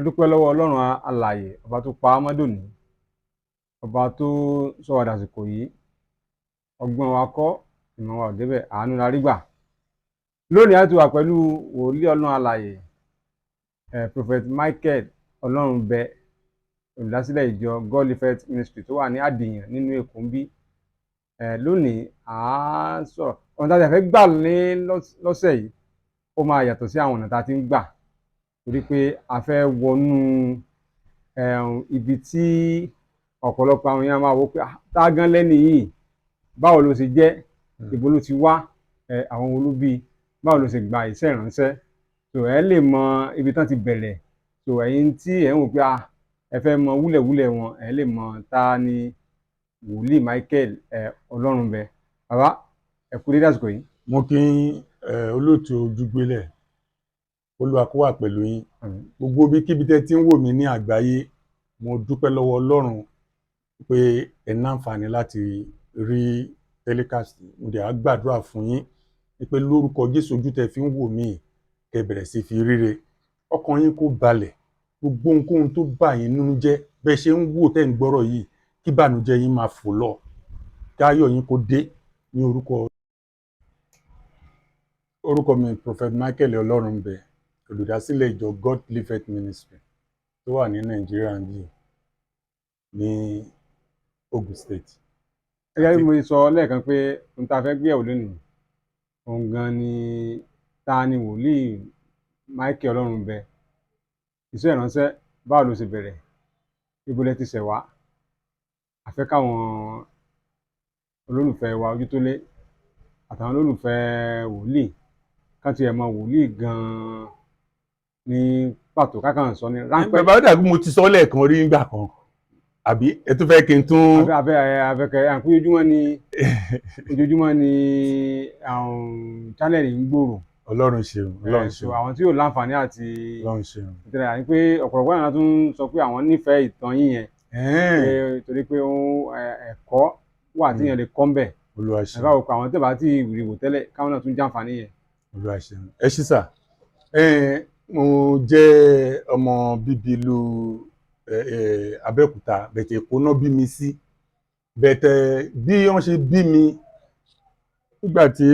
A dúpẹ́ lọ́wọ́ Ọlọ́run alààyè, ọba tó pa á mọ́ dòní, ọba tó sọ wá dàsìkò yìí. Ọgbọ́n wa kọ́, ìmọ̀ wa ò débẹ̀, àánú la rí gbà. Lónìí, a ti wà pẹ̀lú wòlíì Ọlọ́run alààyè, Prophet Michael Ọlọ́runbẹ, olùdásílẹ̀ ìjọ God Effect Ministry tó wà ní Àdìyàn nínú Èkó ń bí. Lónìí, à á sọ̀rọ̀ ọ̀nà tá a fẹ́ gbà ní lọ́sẹ̀ yìí. Ó máa yàtọ̀ sí àwọn ọ̀nà tá a ti ń gbà, torí pé a fẹ́ wọnú ibi tí ọ̀pọ̀lọpọ̀ àwọn èèyàn máa wò pé, "Ah, tá gan lẹ́ni yìí? Báwo ló ṣe jẹ́? Ibo ló ti wá? Àwọn wo ló bí? Báwo ló ṣe gba iṣẹ́ ìránṣẹ́?" So ẹ lè mọ ibi tán ti bẹ̀rẹ̀. So ẹ̀yin tí ẹ̀ ń wò pé, ah, ẹ fẹ́ mọ wúlẹ̀wúlẹ̀ wọn, ẹ lè mọ ta ni wòlíì Michael Ọlọ́runbẹ. Bàbá, ẹ kú dédé àsìkò yìí. Mo kí olóòtú Ojúgbélẹ̀. Olúwa kó wà pẹ̀lú yín. Àmín. Gbogbo ibikíbi tẹ́ ti ń wò mí ní àgbáyé, mo dúpẹ́ lọ́wọ́ Ọlọ́run pé ẹ ní àǹfààní láti rí telecast. Mo dẹ̀ á gbàdúrà fún yín pé lórúkọ Jésù, ojú tẹ́ fi ń wò mí, kẹ́ bẹ̀rẹ̀ sí fi ríre, ọkàn yín kó balẹ̀. Gbogbo ohunkóhun tó bà yín nínú jẹ́, bẹ́ẹ̀ ṣe ń wò, tẹ́ ń gbọ́rọ̀ yìí, kí bànújẹ́ yín máa fò lọ, kí ayọ̀ yín kó dé ní orúkọ mi, Prophet Michael Ọlọ́runbẹ, olùdásílẹ̀ ìjọ God Liveth Ministry tó wà ní Nàìjíríà níbí ní Ogun State. Gẹ́gẹ́ bí mo ṣe sọ lẹ́ẹ̀kan pé ohun tá a fẹ́ gbé yẹ̀wò lónìí, òun gan ni ta ni wòlíì Michael Ọlọ́runbẹ, iṣẹ́ ìránṣẹ́, báwo ló ṣe bẹ̀rẹ̀, ibo lẹ ti ṣẹ̀ wá. A fẹ́ káwọn olólùfẹ́ wa ojú tó lé àtàwọn olólùfẹ́ wòlíì kán tiẹ̀ mọ wòlíì gan-an ní pàtó, kákan sọ ní ráńpẹ́. Bàbá, ó dàbí mo ti sọ lẹ́ẹ̀kan rí nígbà kan, àbí ẹ tún fẹ́ kí n tún? Afẹ́ kẹ àpé ojoojúmọ́ ni àwọn channel ń gbòòrò. Ọlọ́run ṣeun, Ọlọ́run So ṣeun. àwọn tí yóò láǹfààní àti Ọlọ́run ṣeun. ìtẹ̀lẹ̀ àti pé ọ̀pọ̀lọpọ̀ náà tún sọ pé àwọn nífẹ̀ẹ́ ìtàn yín yẹn, pé torí pé ẹ̀kọ́ wà tí yẹn lè kọ́ ń bẹ̀. Olúwa ṣeun. Ẹ̀ka òkú àwọn tí ò bá tí ì wò tẹ́lẹ̀, káwọn náà tún jàǹfààní yẹn. Olúwa ṣeun. Ẹ ṣí sà. Mo jẹ́ ọmọ bíbí ìlú Abẹ́òkúta, bẹ̀tẹ̀ Èkó náà bí mi sí. Bẹ̀tẹ̀ bí wọ́n ṣe bí mi, nígbà tí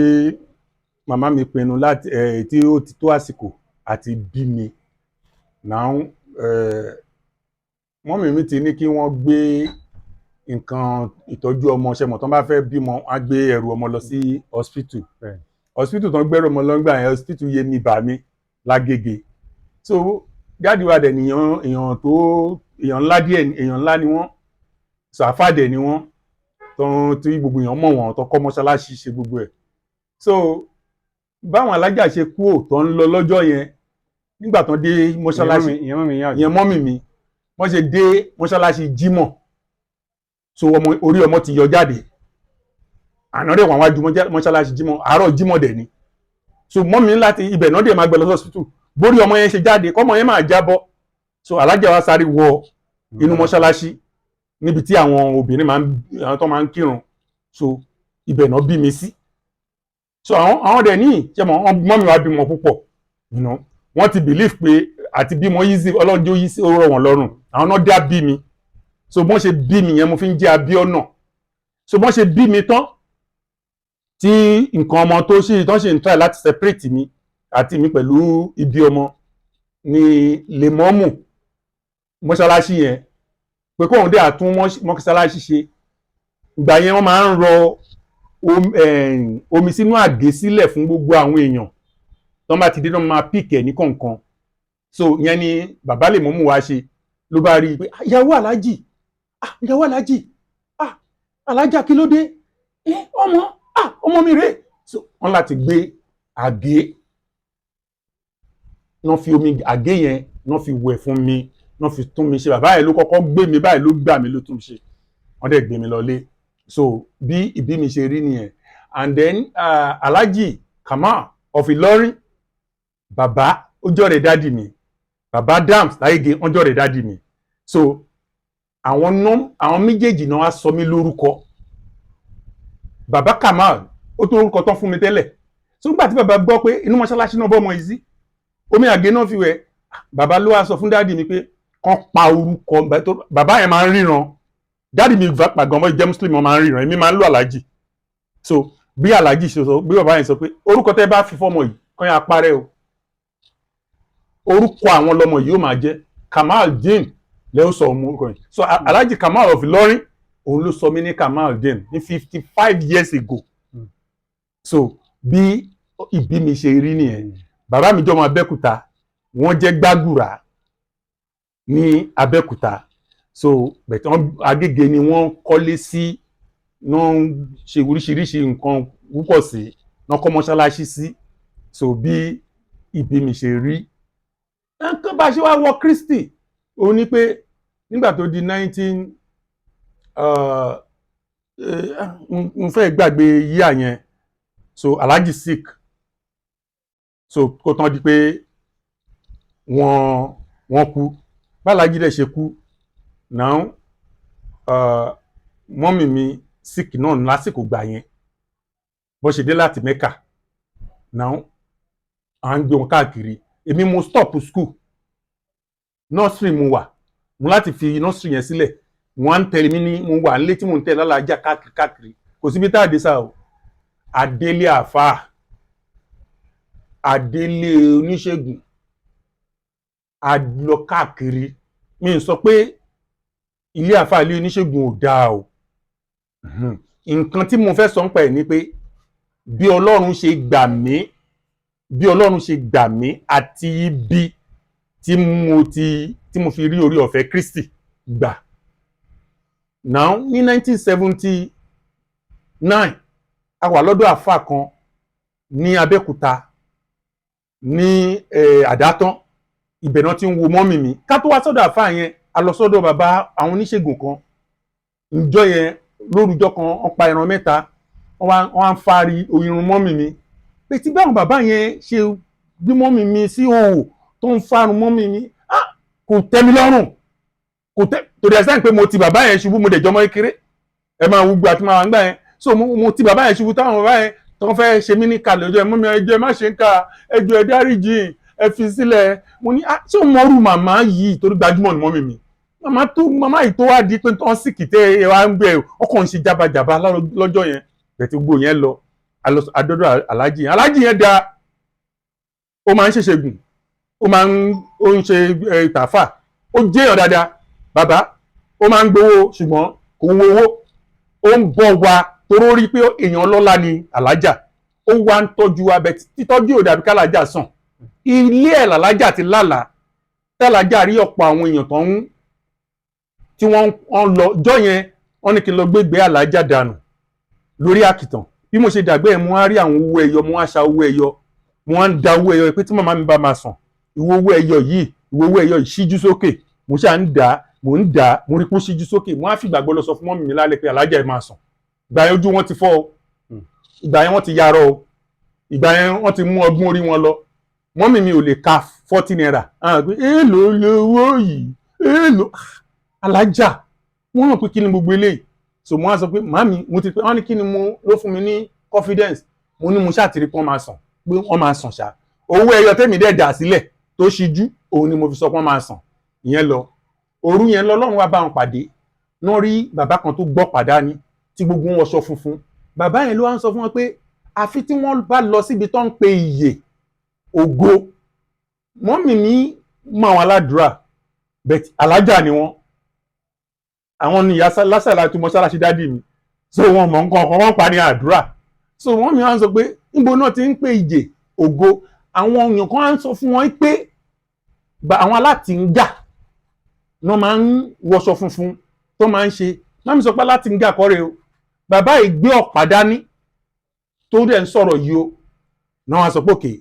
màmá mi pinnu láti tí ó ti tó àsìkò àti bí mi náà, mummy mi ti ní kí wọ́n gbé nǹkan ìtọ́jú ọmọ ṣe mọ̀, tán bá fẹ́ bímọ, wọ́n á gbé ẹrù ọmọ lọ sí hospital. Hospital tán gbẹ́rù ọmọ lọ́ngbà yẹn, hospital Yemi Bàmí lágége. So daddy wa dẹ̀ nìyàn, èèyàn tó èèyàn ńlá díẹ̀, èèyàn ńlá ni wọ́n. So àfáà dẹ̀ ni wọ́n, tán tí gbogbo èèyàn mọ̀ wọ́n, tó kọ́ mọ́ṣáláṣí, ṣe gbogbo ẹ̀. So báwọn alájà ṣe kú ò tó ń lọ lọ́jọ́ yẹn, nígbà tán dé mọ́ṣáláṣí, Ìyẹn mummy yín, àbí? Ìyẹn mummy mi. Wọ́n ṣe dé mọ́ṣáláṣí jímọ̀, so ọmọ, orí ọmọ ti yọ jáde. Àná dẹ̀ wọ́n wájú mọ́ṣáláṣí jímọ̀, àárọ̀ jímọ̀ dẹ̀ ni. So mummy láti ibẹ̀ náà dẹ̀ máa gbé lọ sí hospital. Bórí ọmọ yẹn ṣe jáde, kọ́mọ yẹn máa jábọ́. So alájà wa sáré wọ inú mọ́ṣáláṣí níbi tí àwọn obìnrin máa ń, àwọn tó máa ń kírun. So ibẹ̀ náà bí mi sí. So àwọn dẹ̀ ní ṣe mọ̀, mummy wa bímọ púpọ̀. Wọ́n ti believe pé àti bímọ easy, Ọlọ́run jẹ́ ó easy, ó rọ̀ wọ́n lọ́rùn. Àwọn náà dá bí mi. So bọ́n ṣe bí mi yẹn, mo fi ń jẹ́ Abíọ́nà. So bọ́n ṣe bí mi tán, tí nǹkan ọmọ tó ṣì tán ṣì ń try láti separate mi àti mi pẹ̀lú ibi ọmọ ní lèmọ́mù mọ́ṣáláṣí yẹn, pé kóun dé àtún mọ́ṣáláṣí ṣe. Ìgbà yẹn, wọ́n máa ń rọ omi sínú àgé sílẹ̀ fún gbogbo àwọn èèyàn tó bá ti dé náà, máa pick ẹ̀ ní kọ̀ọ̀kan. So ìyẹn ni bàbá lèmọ́mù wa ṣe, ló bá rí i pé, "Ah, ìyàwó aláàjì, ah, ìyàwó aláàjì, ah, alájà, kí ló dé? Ọmọ, ah, ọmọ mi rèé." So wọ́n láti gbé àgé, wọ́n fi omi àgé yẹn, wọ́n fi wẹ̀ fún mi, wọ́n fi tún mi ṣe. Bàbá yẹn ló kọ́kọ́ gbé mi báyìí, ló gbà mí, ló tún ṣe. Wọ́n dẹ̀ gbé mi lọlé. So bí ìbí mi ṣe rí nìyẹn. And then Alhaji Kamal of Ìlọrin, bàbá ó jọ̀rẹ̀ daddy mi, bàbá Dams láyége, wọ́n jọ̀rẹ̀ daddy mi. So àwọn nọ́, àwọn méjèèjì náà wá sọ mí lórúkọ. Bàbá Kamal, ó tó orúkọ tán fún mi tẹ́lẹ̀. So nígbà tí bàbá gbọ́ pé inú mọ́ṣáláṣí náà bọ́ ọmọ yìí sí, omi àgé náà fi wẹ̀. Bàbá ló wá sọ fún daddy mi pé kán pa orúkọ bàbá yẹn. Máa ń ríran. Daddy mi pàgọ́ ọmọ jẹ́ Muslim, wọn máa ń ríran. Èmi máa ń lo alájì. So bí alájì ṣe sọ, bí bàbá yẹn sọ pé orúkọ tẹ́ bá fi fọ́mọ yìí, kán yà parẹ́ o, orúkọ àwọn lọmọ yìí ó máa jẹ́ Kamal Deen lẹ́yìn sọ ọmọ orúkọ yìí. So Alhaji Kamal of Ìlọrin, òun ló sọ mí ní Kamal Deen ní 55 years ago. So bí ìbí mi ṣe rí nìyẹn. Bàbá mi jọmọ Abẹ́òkúta, wọ́n jẹ́ Gbàgùrà ní Abẹ́òkúta. So bẹ̀tẹ̀ wọ́n Agége ni wọ́n kọ́lé sí, wọ́n ń ṣe oríṣiríṣi nǹkan púpọ̀ sí, wọ́n kọ́ mọ́ṣáláṣí sí. So bí ìbí mi ṣe rí nǹkan bá ṣe wá wọ Kristi, òun ni pé nígbà tó di nineteen, n fẹ́ gbàgbé yíyà yẹn. So Alhaji sick, so kó tán di pé wọ́n kú. Bálájí dẹ̀ ṣe kú now, mummy mi sick náà lásìkò gbà yẹn. Bó ṣe dé láti Mecca now, à ń gbé wọn káàkiri. Èmi mo stop school, nursery mo wà, mo láti fi nursery yẹn sílẹ̀. Wọ́n á ń tẹ̀lé mi ní, mo wà nílé tí mo ń tẹ̀lé alájà káàkiri káàkiri. Kò síbi tá a dé sá o. Adélé àfáà, adélé oníṣègùn, a lọ káàkiri. Mi ń sọ pé ilé àfáà, ilé oníṣègùn ò dáa o. Nǹkan tí mo fẹ́ sọ ń pa ẹ̀ ni pé bí Ọlọ́run ṣe gbà mí, bí Ọlọ́run ṣe gbà mí àti ibi tí mo fi rí orí ọ̀fẹ́ Kristi gbà. Now, ní 1979, a wà lọ́dọ̀ àfáà kan ní Abẹ́òkúta ní Àdátán. Ibẹ̀ náà ti ń wo mummy mi. Ká tó wá sọ́dọ̀ àfáà yẹn, a lọ sọ́dọ̀ bàbá àwọn oníṣègùn kan. Ǹjọ́ yẹn, lórúkọ kan, wọ́n pa ẹran mẹ́ta, wọ́n wá ń fárí irun mummy mi, pé tí báwọn bàbá yẹn ṣe gbé mummy mi sí òwò tó ń fárun mummy mi, ah, kò tẹ́ mi lọ́rùn, kò tẹ́ torí ẹ̀ sáyẹn pé mo ti bàbá yẹn ṣubú. Mo dẹ̀ jọmọ́ kékeré, ẹ máa wú gbà tí máa wà ń gbà yẹn. So mo ti bàbá yẹn ṣubú, táwọn bàbá yẹn tó ń fẹ́ ṣe mí ní kalẹ̀ ọjọ́ ẹ̀, mummy, ẹ jọ̀ọ́, ẹ má ṣe ń ka, ẹ jọ̀ọ́, ẹ dáríjì, ẹ fi sílẹ̀. Mo ní, ah, ṣé o mọ̀rú màmá yìí? Torí gbajúmọ̀ ni mummy mi. Màmá tó màmá yìí tó wá di pé tó ń sì kìtẹ́ ẹ wá ń bẹ, ọkàn ń ṣe jábàjábà lọ́jọ́ yẹn. Bẹ̀tẹ̀ gbogbo yẹn lọ adọ́dọ̀ aláàjì yẹn. Aláàjì yẹn da, ó máa ń ṣèṣègùn, ó máa ń ó ń ṣe tàfà, ó jẹ́yàn dáadáa. Bàbá ó máa ń gbowó, ṣùgbọ́n kò ń wo owó, ó ń bọ̀ wá toró rí pé èèyàn ọlọ́lá ni alájà. Ó wá ń tọ́jú wa bẹ́ẹ̀. Títọ́jú ò dàbí kálájà sàn. Ilé ẹ̀ làlájà ti lálàá, tàlájà rí ọ̀pọ̀ àwọn èèyàn tó ń tí wọ́n ń lọ jọ́ yẹn. Wọ́n ní kí n lọ gbégbé alájà dànù lórí àkìtàn. Bí mo ṣe dàgbé ẹ̀, mo wá rí àwọn owó ẹyọ, mo wá ṣa owó ẹyọ, mo wá ń da owó ẹyọ pé tí màmá mi bá máa sàn, ìwọ owó ẹyọ yìí, ìwọ owó ẹyọ yìí, ṣíjú sókè. Mo ṣáà ń dà á, mo ń dà á, mo rí pé ó ṣíjú sókè. Mo á fìgbàgbọ́ lọ sọ fún mummy mi lálẹ́ pé alájà, ẹ̀ máa sàn. Ìgbà yẹn ojú wọn ti fọ́ o, ìgbà yẹn wọ́n ti yarọ o, ìgbà yẹn wọ́n ti mú ọgbọ́n orí wọn lọ. Mummy mi ò lè ka ₦40. Àwọn pé èèlò lówó yìí, èèlò alájà? Wọ́n rò pé kí ni gbogbo eléyìí. So mo wá sọ pé màmí, mo ti pé wọ́n ní kí ni mo ló fún mi ní confidence. Mo ní mo ṣàtìrí pé wọ́n máa sàn, pé wọ́n máa sàn ṣá. Owó ẹyọ tẹ́mi dẹ̀ dà sílẹ̀ tó ṣíjú, òun ni mo fi sọ pé wọ́n máa sàn. Ìyẹn lọ. Òru yẹn lọ, Ọlọ́run wá bá wọn pàdé náà. Rí bàbá kan tó gbọ́ pàdánì tí gbogbo wọn wọṣọ funfun. Bàbá yẹn ló wá ń sọ fún wọn pé àfi tí wọ́n bá lọ síbi tó ń pe ìyè ògo. Mummy mi mọ àwọn aládùúrà bẹ́ẹ̀, alájà ni wọ́n. Àwọn ni ìyá lásàlá tó mọ́ṣáláṣí daddy mi. So wọn mọ̀ nǹkan kan, wọ́n pa ní àdúrà. So wọ́n mi wá ń sọ pé níbo náà ti ń pè ìjè ògo. Àwọn èèyàn kan á ń sọ fún wọn pé àwọn alátìngà náà máa ń wọṣọ funfun tó máa ń ṣe. Mummy sọ pé alátìngà kọ́ rèé o, bàbá yìí gbé ọ̀pá dání tó dẹ̀ ń sọ̀rọ̀ yìí o. Náà wọ́n sọ pé òkè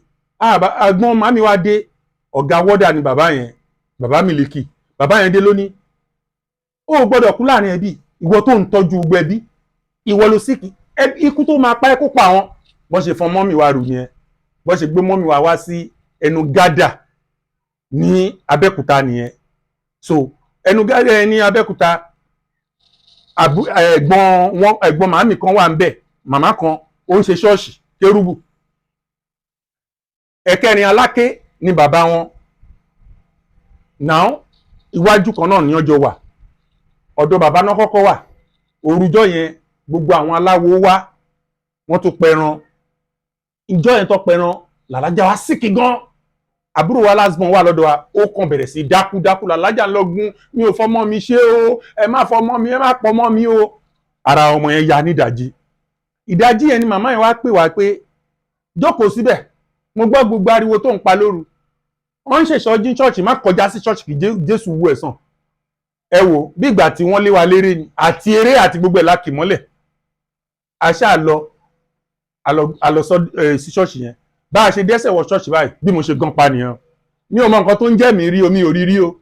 àgbọn màmí wa dé. Ọ̀gá wọ́dà ni bàbá yẹn, bàbá Mílíkì. Bàbá yẹn dé lónìí, ó gbọ́dọ̀ kú láàrin ẹbí. Ìwọ tó ń tọ́jú gbogbo ẹbí, ìwọ ló síkì, ikú tó máa pa ẹ́ kó pa wọn. Bọ́n ṣe fọn mummy wa rù yẹn, bọ́n ṣe gbé mummy wa wá sí ẹnu gádà ní Abẹ́òkúta nìyẹn. So ẹnu gádà ní Abẹ́òkúta, ẹ̀gbọ́n wọn, ẹ̀gbọ́n màmí kan wà ń bẹ̀, màmá kan ó ń ṣe ṣọ́ọ̀ṣì kérúbù. Ẹ̀kẹrin Aláké ni bàbá wọn. Now, iwájú kan náà ní ọjọ́ wà, ọ̀dọ̀ bàbá náà kọ́kọ́ wà. Òrùjọ́ yẹn, gbogbo àwọn aláwo wá, wọ́n tún pẹran. Ìjọ yẹn tó pẹran, làlájà wá síkì gan. Àbúrò wa last born wà lọ́dọ̀ wa, ó kàn bẹ̀rẹ̀ sí dákúdákú. Làlájà ń lọ́gùn, "Mi ò fọmọ mi ṣe o, ẹ má fọmọ mi, ẹ má pọmọ mi o." Ara ọmọ yẹn ya nídàjí. Ìdájí yẹn ni màmá yẹn wá pè wá pé, "Jókòó síbẹ̀, mo gbọ́ gbogbo ariwo tó ń pa lóru. Wọ́n ń ṣèṣọ́jí ṣọ́ọ̀ṣì, má kọjá sí ṣọ́ọ̀ṣì kí Jésù wú ẹ̀ sàn." Ẹ wò bí ìgbà tí wọ́n lé wa léré ni, àti eré àti gbogbo ẹ̀ la kì mọ́lẹ̀. A ṣáà lọ, a lọ sí ṣọ́ọ̀ṣì yẹn. Bá a ṣe dẹ́sẹ̀ wọ ṣọ́ọ̀ṣì báyìí, bí mo ṣe gan pa nìyẹn. Mi ò mọ nǹkan tó ń jẹ́ mi rí o, mi ò rí rí o,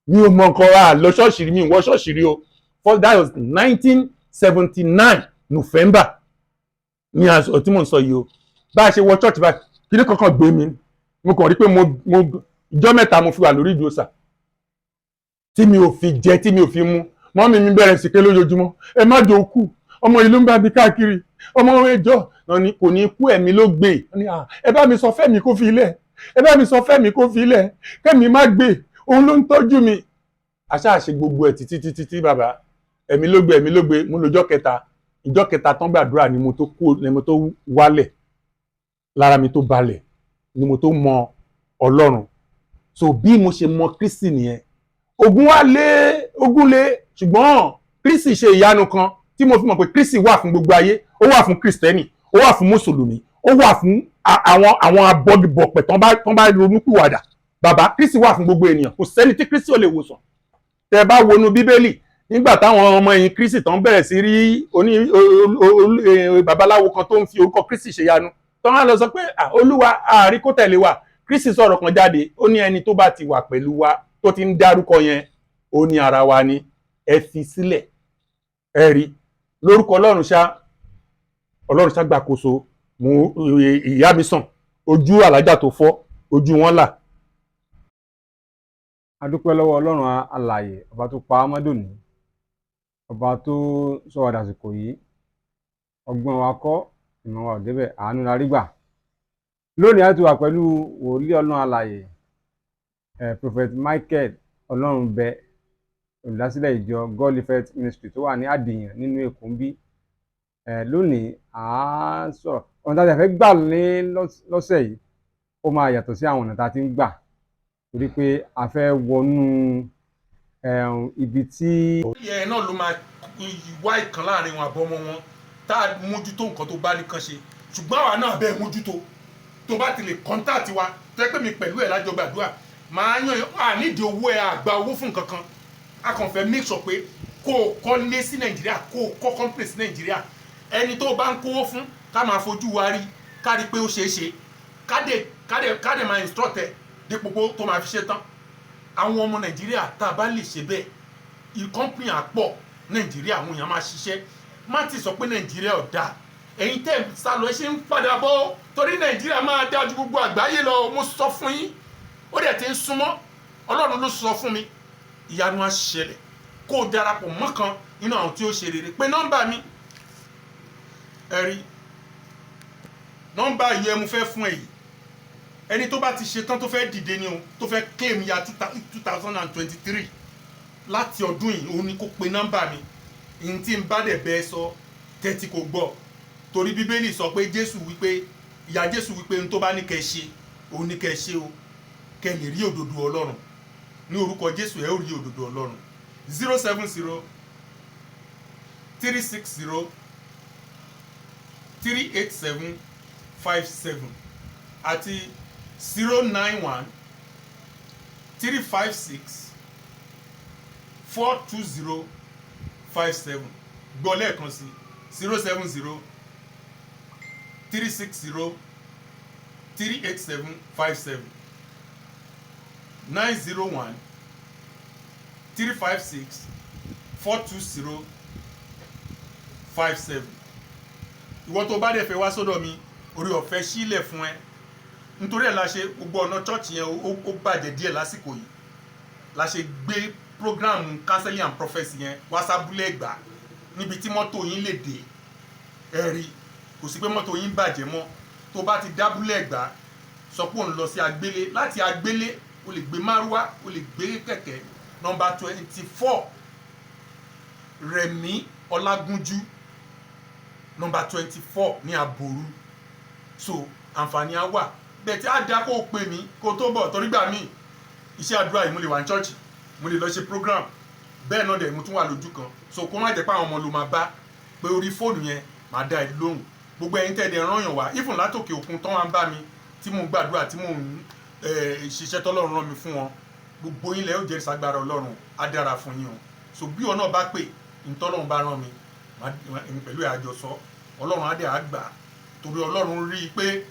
mi ò mọ nǹkan. A lọ ṣọ́ọ̀ṣì rí, mi ò wọ ṣọ́ọ̀ṣì rí o. For that was 1979 November ní aṣọ tí mò ń sọ yìí o. Bá a ṣe wọ ṣọ́ọ̀ṣì báyìí, kíní kankan gbé mi, mo kàn rí pé mo ìjọ́ 3 mo fi wà lórí ìdúró sà, tí mi ò fi jẹ, tí mi ò fi mu. Mummy mi bẹ̀rẹ̀ sí ké lójoojúmọ́, "Ẹ má jò kú, ọmọ ìlú ń bá mi káàkiri, ọmọ ẹjọ́ náà ni kò ní kú, ẹ̀mí ló gbé." "Ẹ bá mi sọ fẹ́mi kó fi ilẹ̀, ẹ bá mi sọ fẹ́mi kó fi ilẹ̀, kẹ́mi má gbé, òun ló ń tọ́jú mi." Àṣà àṣe gbogbo ẹ̀ títí títí tí bàbá, ẹ̀mí ló gbé, ẹ̀mí ló gbé. Mo lọ́jọ́ kẹta, ìjọ́ kẹta tán gbàdúrà ni mo tó kú, ni mo tó wálẹ̀, lára mi tó balẹ̀, ni mo tó mọ Ọlọ́run. So bí mo ṣe mọ Kristi nìyẹn. Ogun wá lé, ogun lé, ṣùgbọ́n Kristi ṣe ìyanu kan tí mo fi mọ̀ pé Kristi wà fún gbogbo ayé. Ó wà fún Kristẹni, ó wà fún Mùsùlùmí, ó wà fún àwọn abọ́gibọ̀pẹ̀ tán bá ronúpìwàdà. Bàbá, Kristi wà fún gbogbo ènìyàn. Kò sẹ́ni tí Kristi ò lè wòsàn. Tẹ́ bá wọnú Bíbélì, nígbà táwọn ọmọ ẹ̀yìn Kristi tán bẹ̀rẹ̀ sí rí oní babaláwo kan tó ń fi orúkọ Kristi ṣe yanu, tán á lọ sọ pé, "Olúwa, àárí kó tẹ̀lé wa." Kristi sọ̀rọ̀ kan jáde, ó ní, "Ẹni tó bá ti wà pẹ̀lú wa, tó ti ń dárúkọ yẹn, ó ní ara wa ni, ẹ fi sílẹ̀." Ẹ rí lórúkọ Ọlọ́run ṣá, Ọlọ́run ṣá gbàkóso. Mo ìyá mi sàn, ojú alájà tó fọ́, ojú wọn là. A dúpẹ́ lọ́wọ́ Ọlọ́run alààyè, ọba tó pa á mọ́ dòní, ọba tó sọ wá dàsìkò yìí. Ọgbọ́n wa kọ́, ìmọ̀ wa ò débẹ̀, àánú la rí gbà. Lónìí, a ti wà pẹ̀lú wòlíì Ọlọ́run alààyè, Prophet Michael Ọlọ́runbẹ, olùdásílẹ̀ ìjọ God Effect Ministry tó wà ní Àdìyàn nínú Èkó ń bí. Lónìí, à á sọ̀rọ̀ ọ̀nà tá a fẹ́ gbà ní lọ́sẹ̀ yìí. Ó máa yàtọ̀ sí àwọn ọ̀nà tá a ti ń gbà, torí pé a fẹ́ wọnú ibi tí. Ìyẹn náà ló máa wá ìkan láàrin wọn àbọ̀mọ wọn tá a mójútó nǹkan tó bá nìkan ṣe, ṣùgbọ́n àwa náà bẹ́ẹ̀ mójútó. Tó bá ti lè contact wa, tẹ́ pé mi pẹ̀lú ẹ̀ lájọ gbàdúrà, máa yàn à nídìí owó ẹ̀, àgbà owó fún nǹkan kan. A kàn fẹ́ make sure pé kó o kọ́lé sí Nàìjíríà, kó o kọ́ company sí Nàìjíríà. Ẹni tó bá ń kówó fún, ká máa fojú wa rí, ká rí pé ó ṣeé ṣe, ká dé máa instruct ẹ dípò pé tó máa fi ṣe tán. Àwọn ọmọ Nàìjíríà, tá a bá lè ṣe bẹ́ẹ̀, company àpọ̀ Nàìjíríà, àwọn èèyàn máa ṣiṣẹ́. Má ti sọ pé Nàìjíríà ò dáa. Ẹ̀yin tẹ́ ẹ̀ sá lọ, ẹ ṣe ń padà bọ̀, torí Nàìjíríà máa dáa ju gbogbo àgbáyé lọ. Mo sọ fún yín, ó dẹ̀ ti ń súnmọ́. Ọlọ́run ló sọ fún mi, ìyanu á ṣẹlẹ̀. Kó o darapọ̀ mọ́ kan nínú àwọn tí ó ṣe rere. Pé nọ́mbà mi, ẹ rí nọ́mbà yìí, ẹ mo fẹ́ fún ẹ yìí. Ẹni tó bá ti ṣe tán, tó fẹ́ dìde ni o, tó fẹ́ claim ya 2023 láti ọdún yìí, òun ni kó pe nọ́mbà mi. Ìyẹn tí n bá dẹ̀ bẹ́ẹ̀ sọ, tẹ́tí kò gbọ́, torí Bíbélì sọ pé Jésù wípé, ìyá Jésù wípé, ohun tó bá ní kẹ́ ṣe, òun ní kẹ́ ṣe o, kẹ́ lè rí òdodo Ọlọ́run. Ní orúkọ Jésù, ẹ ó rí òdodo Ọlọ́run. 070 360 387 57 àti 091 356 420 57. Gbọ́ lẹ́ẹ̀kan sí: 070 360 387 57, 901 356 420 57. Ìwọ tó bá dẹ̀ fẹ́ wá sọ́dọ̀ mi, orí ọ̀fẹ́ sílẹ̀ fún ẹ. Nítorí ẹ̀ la ṣe gbogbo ọ̀nà church yẹn, ó bàjẹ́ díẹ̀ lásìkò yìí, la ṣe gbé program counseling and prophecy yẹn wá sábúlé Ẹ̀gbá, níbi tí mọ́tò yín lè dé. Ẹ rí, kò sí pé mọ́tò yín bàjẹ́ mọ́. Tó bá ti dábúlé Ẹ̀gbá, sọ pé òun lọ sí Agbélé. Láti Agbélé, O lè gbé márúwá, o lè gbé kẹ̀kẹ́. Nọ́mbà 24, Rẹ̀mí Ọlágúnjú, nọ́mbà 24 ní Aboru. So àǹfààní á wà bẹ́ẹ̀ tí á dá kó o pè mí kó o tó bọ̀, torí gbà míì iṣẹ́ àdúrà yìí, mo lè wà ní church, mo lè lọ ṣe program, bẹ́ẹ̀ náà dẹ̀ mo tún wà lójú kan. So kó má jẹ́ pé àwọn ọmọ ló máa bá pé orí fóònù yẹn, máa dá ẹ lóhùn. Gbogbo ẹ̀yin tẹ́lẹ̀ rányàn wá, even látòkè òkun tán, wá ń bá mi tí mò ń gbàdúrà, tí mò ń ṣiṣẹ́ tọ́lọ́run rán mi fún wọn, gbogbo yín lẹ ó jẹ́rìí ságbára Ọlọ́run. Á dára fún yín o. So bí ọ náà bá pè, ntọ́lọ́run bá rán mi, èmi pẹ̀lú ẹ̀ àjọsọ, Ọlọ́run á dẹ̀ á gbà á, torí Ọlọ́run rí i pé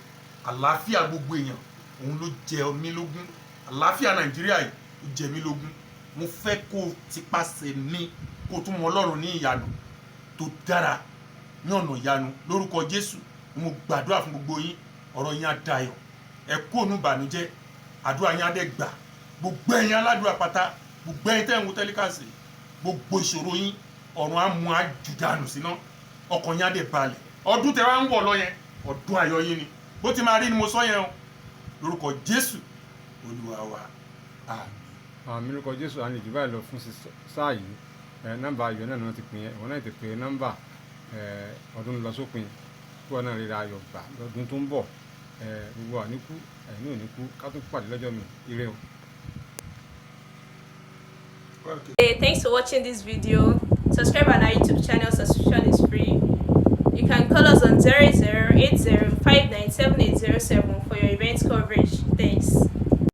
àlàáfíà gbogbo èèyàn òun ló jẹ mí lógún. Àlàáfíà Nàìjíríà yìí ó jẹ mí lógún. Mo fẹ́ kó o tipasẹ̀ mi kó o tún mọ Ọlọ́run ní ìyanu tó dára, ní ọ̀nà ìyanu. Lórúkọ Jésù, mo gbàdúrà fún gbogbo yín, ọ̀rọ̀ yín á dayọ̀, ẹ kú ònú ìbànújẹ́, àdúrà yín á dẹ̀ gbà. Gbogbo ẹ̀yin aládùúrà pátá, gbogbo ẹ̀yin tẹ́ ń wo telecast, gbogbo ìṣòro yín, ọ̀run á mú àjùdànù síná, ọkàn yín á dẹ̀ balẹ̀. Ọdún tẹ́ wá ń wọ̀ lọ yẹn, ọdún ayọ̀ yín ni. Bó ti máa rí ni mo sọ yẹn o, lórúkọ Jésù Olúwa wa, àmín. Àmín, lórúkọ Jésù. À ń lè jù báyìí lọ fún sáà yìí. Nọ́mbà ayọ̀ náà ni wọ́n ti pín yẹn. Ìwọ náà ti pè nọ́mbà. Ọdún lọ sópin, kí wọn náà ríra ayọ̀ gbà lọ́dún tó ń bọ̀. Gbogbo àníkú ẹ̀yin náà ò ní kú. Ká tún pàdé lọ́jọ́ mi. Ire o. Hey, thanks for watching this video. Subscribe on our YouTube channel, subscription is free. You can call us on 0080 for your event coverage. Thanks.